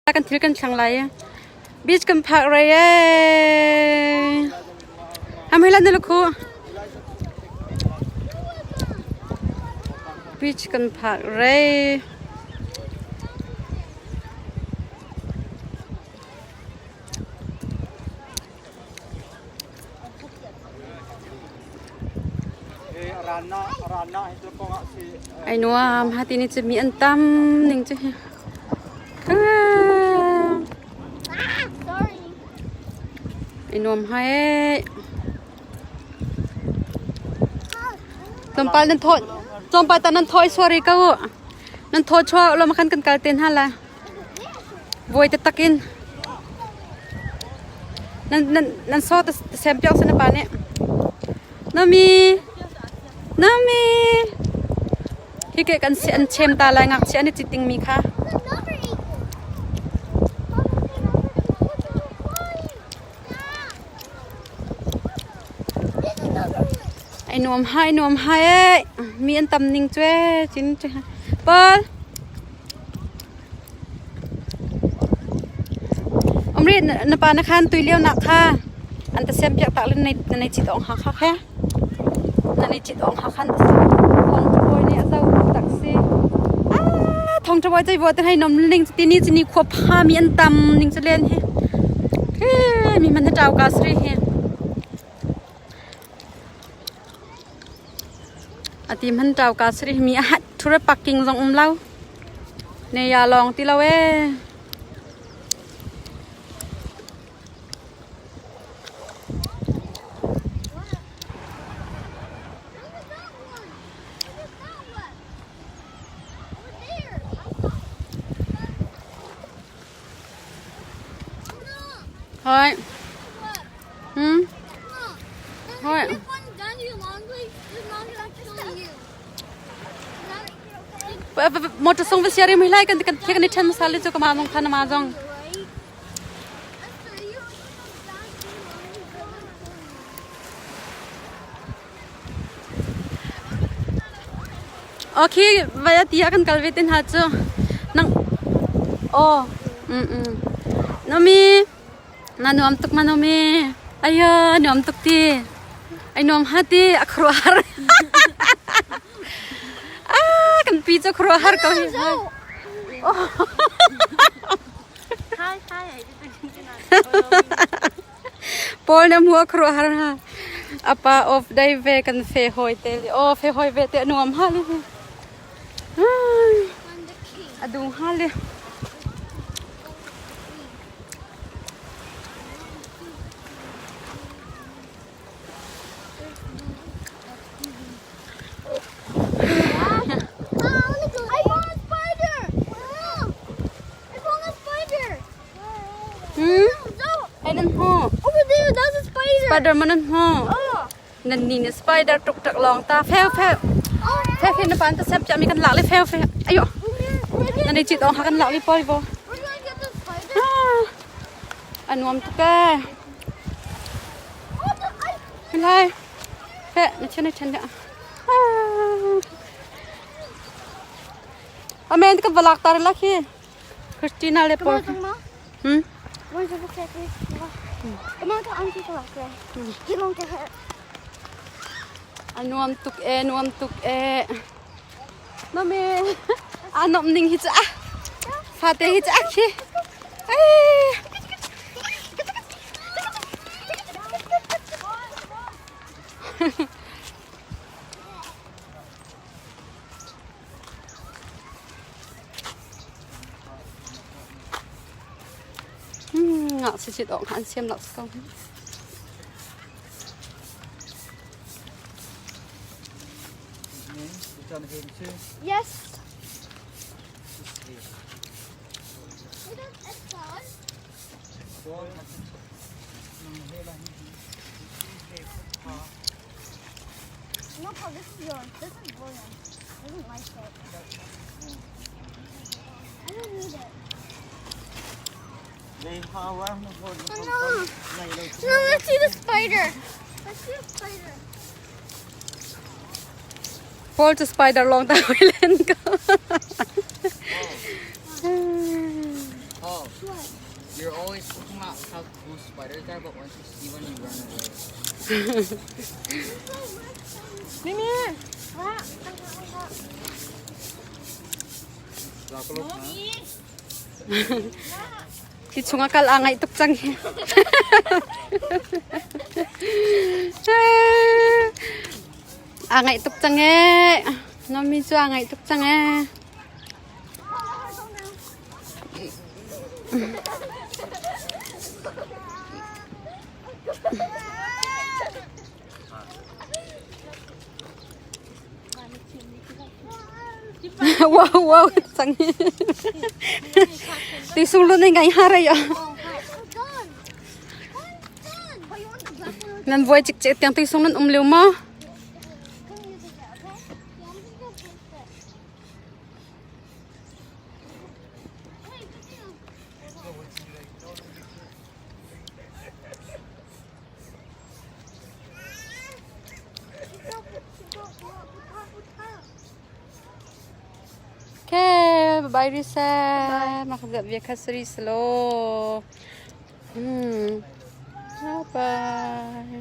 Kan thil kan thlang lai. Beach kan phak rai ee. Ham hila na lukhu. Beach kan phak rai. Ai nuam hati ni cu mi an tam ning cu hi. Ai nuam hai ee. Tlawmpal nan thaw tlawmpal ta nan thaw sorry ko u. Nan thaw chuah lo ma khan kan kal ten ha la. Voi taktak in nan saw ta sem piak sa na pa nih. Nami Nami hi ke kan si an chem ta lai ngakchia an i citing mi kha. Ai nuam hai nuam hai ee mi an tam ning cu ee cin Paul Omri na pa na khan tui lio nak kha an ta sem piak tak le na nei chit ong ha kha khe na nei chit ong ha khan thong thawi nih a zo tak si ah thong thawi chai bo te hai nom ning ti ni chini khua pha mi an tam ning chu len hi mi man ha tau ka sri hi Ati hman ṭau ka sari mi a hat thura parking zong um lo. Ne ya lawng ti lo ee. Hoi. Hmm. Hoi. Motor song va siari mai lai kan kan thek ni then masali chu kama mong khan ma jong. Okay, vaya tia kan kal ve ten ha chu. Nang Oh. Mm mm. Nomi na nuam tuk ma Nomi. Ayo nuam tuk ti. Ai nuam ha ti a khuaruahhar. Ah, kan pi cu khuaruahhar ko hi. Oh. Hi, hi. Paul na hmu a khuaruahhar ha. A pa off day ve kan fe hawi te li. Oh, fe hawi ve te nuam ha li. A dung ha li. I found a spider! I found a spider! Hmm? Ai nan hmu. Over there, that's a spider. Spider man nan hmu. Oh. Nan ni ni spider tuk tak long ta pheu pheu. Pheu pheu na pan ta sem chami kan lak le pheu pheu. Ayo. Nan ni chit ong ha kan lak li poi bo. We're gonna get the spider. Anuam tuk e. Oh, the, I, Lai. Phe na chen na chen da. Amen ka balak tar la khi. Christina le Paul. Hmm? A nuam tuk e, nuam tuk e. Mami, a nom ning hi chu a. Fate hi chu a khi. Ai. Ngah si sit awk an siam lo ko. Yes. No, Paul, this is yours. This is William. This is my shirt. I don't need it. No, no, let's see the spider. Let's see the spider. Paul cu spider lawng ta len ko. Paul, you're always talking about how cool spiders are, but once you see one, you run away. Mimi. Ti chungah kal aa ngaih tuk cang hi. Aa ngaih tuk cang ee. Nomi cu aa ngaih tuk cang ee. Wow wow cang hi. Ti sung lu nei ngai ha rei ah. Nan vuai cikcek tiang ti sung nan um lio maw? Okay, bye bye Risa. Bye. Bye. Bye. Bye.